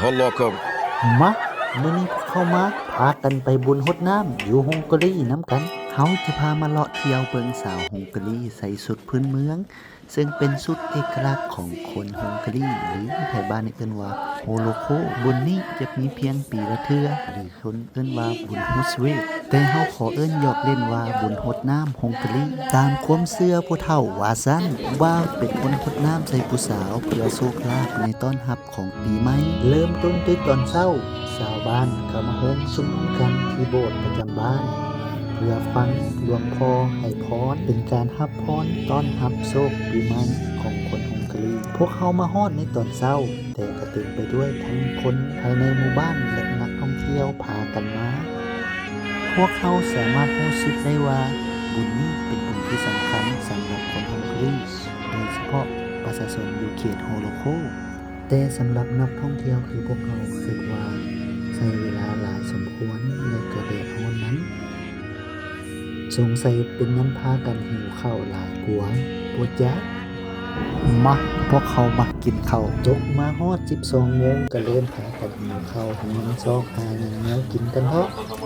Hello. ມາ ມື້ນີ້ພວກເຮົາມາພາກັນໄປບຸນຫົດນ້ຳຢູ່ຮົງກາຣີນຳກັນ. ເຮົາຈະພາມາເລາະທ່ຽວເບິ່ງສາວຮົງກາຣີໃສ່ຊຸດພື້ນເມືອງ, ເຊິ່ງເປັນຊຸດເອກະລັກຂອງຄົນຮົງກາຣີ ຫຼື ໄທບ້ານເອີ້ນວ່າໂຮໂລໂຄ. ບຸນນີ້ຈະມີພຽງປີລະເທື່ອ ຫຼື ຄົນເອີ້ນວ່າບຸນຮຸສເວດ, ແຕ່ເຮົາຂໍເອີ້ນຫຍອກເລ່ນວ່າບຸນຫົດນ້ຳຮົງກາຣີ. ຕາມຄວາມເຊື່ອຜູ້ເຖົ້າວ່າຊັ້ນ, ບ່າວເປັນຄົນຫົດນ້ຳໃສ່ຜູ້ສາວເພື່ອໂຊກລາບໃນຕ້ອນຮັບຂອງປີໃໝ່. ເລີ່ມຕົ້ນດ້ວຍຕອນເຊົ້າ, ຊາວບ້ານກໍມາໂຮມຊຸມກັນທີ່ໂບດປະຈຳບ້ານ ເພື່ອຟັງຫຼວງພໍ່ໃຫ້ພອນ, ເປັນການຮັບພອນຕ້ອນຮັບໂຊກປີໃໝ່ຂອງຄົນຮົງກາຣີ. ພວກເຮົາມາຮອດໃນຕອນເຊົ້າ, ແຕ່ກໍເຕັມໄປດ້ວຍທັງຄົນພາຍໃນໝູ່ບ້ານ ແລະ ນັກທ່ອງທ່ຽວພາກັນມາ. ພວກເຮົາສາມາດຮູ້ສຶກໄດ້ວ່າບຸນນີ້ເປັນບຸນທີ່ສຳຄັນສຳລັບຄົນຮົງກາຣີ, ໂດຍສະເພາະປະຊາຊົນຢູ່ເຂດໂຮໂລໂຄ. ແຕ່ສຳລັບນັກທ່ອງທ່ຽວຄືພວກເຮົາ, ຄິດວ່າໃຊ້ເວລາຫຼາຍສົມຄວນ ແລະ ກໍແດດຮ້ອນນຳ. ສົງໄສເປັນນຳພາກັນຫິວເຂົ້າຫຼາຍກວ່າປົວຈາກ. ມາ, ພວກເຮົາມາກິນເຂົ້າ. ຕົກມາຮອດສິບສອງໂມງ ກໍເລີ່ມພາກັນຫິວເຂົ້າ, ຫິວຊອກຫາຫຍັງແນວກິນກັນເຖາະ.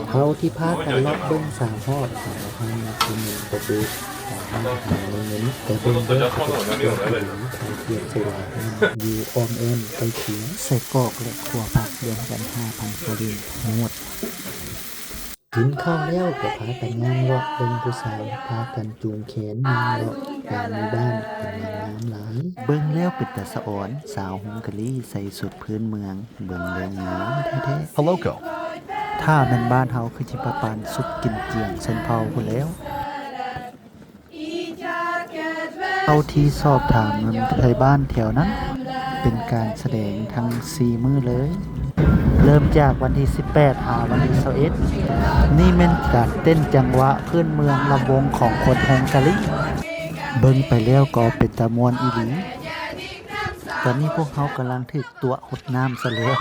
ເທົ່າທີ່ພາກັນເລາະເບິ່ງສາມຮອບ, ສາວຮ້ານນັກກິນເງິນກະເບກ ຂອງຮ້ານອາຫານໃນເງິນ, ແຕ່ເບິ່ງເດີ ຂະໜົມເປີດອີ່ຫຼີ, ຂາຍພຽງໃສ່ຫຼາຍຮ້ານຢູ່ອ້ອມແອ້ມໃກ້ຄຽງ. ໄສ້ກອກ ແລະ ຂົ້ວຜັກ ລວມກັນຫ້າພັນຟຣິງ. ໝົດ. ກິນເຂົ້າແລ້ວກໍພາກັນຍ່າງເລາະເບິ່ງຜູ້ສາວພາກັນຈູງແຂນຍ່າງເລາະຕາມໝູ່ບ້ານເປັນນາງງາມຫຼາຍ. ເບິ່ງແລ້ວເປັນຕາສະອອນ, ສາວຮົງກາຣີໃສ່ຊຸດພື້ນເມືອງ, ເບິ່ງແລ້ວງາມແທ້ໆ. Hello. ຖ້າແມ່ນບ້ານເຮົາຄືຊິປະປານຊຸກກິນຈຽງຊົນເຜົ່າພຸ້ນແລ້ວ. ເທົ່າທີ່ສອບຖາມນຳໄທບ້ານແຖວນັ້ນ, ເປັນການສະແດງທັງສີ່ມື້ເລີຍ, ເລີ່ມຈາກວັນທີສິບແປດ ຫາວັນທີຊາວເອັດ. ນີ້ແມ່ນການເຕັ້ນຈັງຫວະພື້ນເມືອງລຳວົງຂອງຄົນຮົງກາຣີ. ເບິ່ງໄປແລ້ວກໍເປັນຕາມ່ວນອີ່ຫຼີ. ຕອນນີ້ພວກເຮົາກຳລັງຖືກຕົວະຫົດນ້ຳຊະແລ້ວ.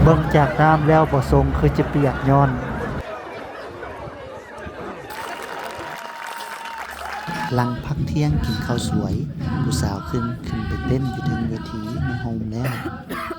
ເບິ່ງຈາກນ້ຳແລ້ວບໍ່ຊົງຄືຈະປຽກຍ້ອນ. ຫຼັງພັກທ່ຽງກິນເຂົ້າສວຍ, ຜູ້ສາວຂຶ້ນ, ຂຶ້ນໄປເຕັ້ນຢູ່ເທິງເວທີໃນໂຮມແລ້ວ.